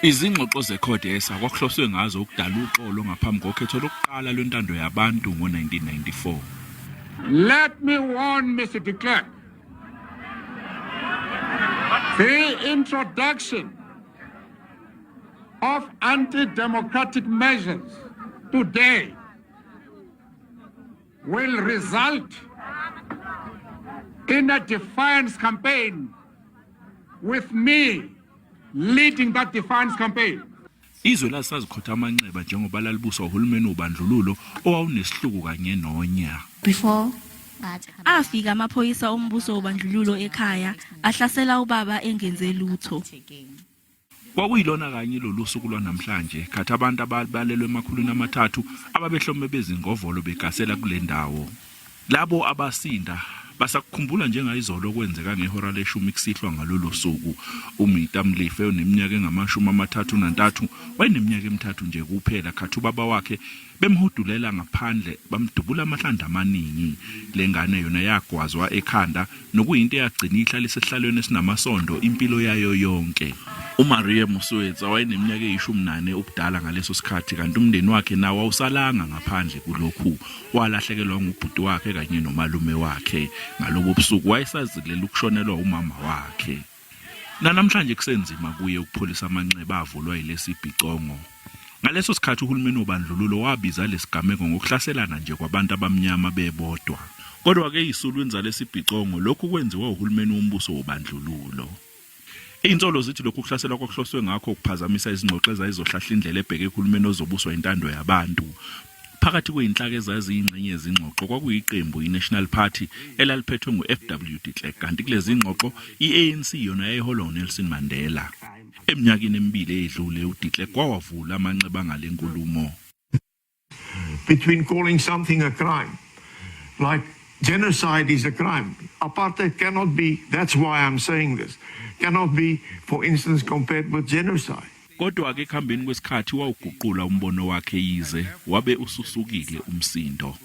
Izingxoxo zeCODESA kwakuhloswe ngazo ukudala uxolo ngaphambi kokhetho lokuqala lwentando yabantu ngo-1994. Let me warn Mr. De Klerk. The introduction of anti-democratic measures today will result in a defiance campaign with me leading that defiance campaign. Izwe lalisazikhotha amanxeba njengoba lalibuswa uhulumeni wobandlululo owawunesihluku kanye nonya. Before Afika amaphoyisa ombuso wobandlululo ekhaya ahlasela ubaba engenze lutho. Kwakuyilona kanye lolu suku lwanamhlanje khathi abantu ababalelwe emakhulwini amathathu ababehlome bezingovolo begasela kule ndawo. Labo abasinda basakukhumbula njengayizolo okwenzeka ngehora leshumi kusihlwa ngalolo suku. UMita Mlife oneminyaka engama-33 wayeneminyaka emithathu nje kuphela khathi ubaba wakhe bemhudulela ngaphandle bamdubula amahlandla amaningi. Le ngane yona yagwazwa ekhanda nokuyinto eyagcina ihlalisa esihlalweni esinamasondo impilo yayo yonke. UMaria Musuetsa wayeneminyaka eyishumi nane ubudala ngaleso sikhathi kanti umndeni wakhe nawo awusalanga ngaphandle kulokhu. Walahlekelwa ngubhuti wakhe kanye nomalume wakhe. Ngalobo busuku wayesazilela ukushonelwa umama wakhe. Nanamhlanje kusenzima kuye ukupholisa amanxeba avulwa yilesi bhicongo. Ngaleso sikhathi uhulumeni wobandlululo wabiza lesigameko ngokuhlaselana nje kwabantu abamnyama bebodwa. Kodwa-ke ezisulwini zalesi bhicongo lokhu kwenziwa uhulumeni wombuso wobandlululo. Izinsolo zithi lokhu kuhlaselwa kwakuhloswe ngakho ukuphazamisa izingxoxo ezayizohlahla indlela ebheke kuhulumeni ozobuswa intando yabantu. Phakathi kwezinhlaka ezaziyingxenye yezingxoxo kwakuyiqembu iNational Party elaliphethwe ngu-FW de Klerk kanti kulezi ngxoxo i-ANC yona yayiholwa uNelson Mandela. Eminyakeni emibili eyedlule uDe Klerk wawavula amanxeba ngale nkulumo. Between calling something a crime, like genocide is a crime. Apartheid cannot be, that's why I'm saying this, cannot be, for instance, compared with genocide. Kodwa-ke ekuhambeni kwesikhathi wawuguqula umbono wakhe yize wabe ususukile umsindo.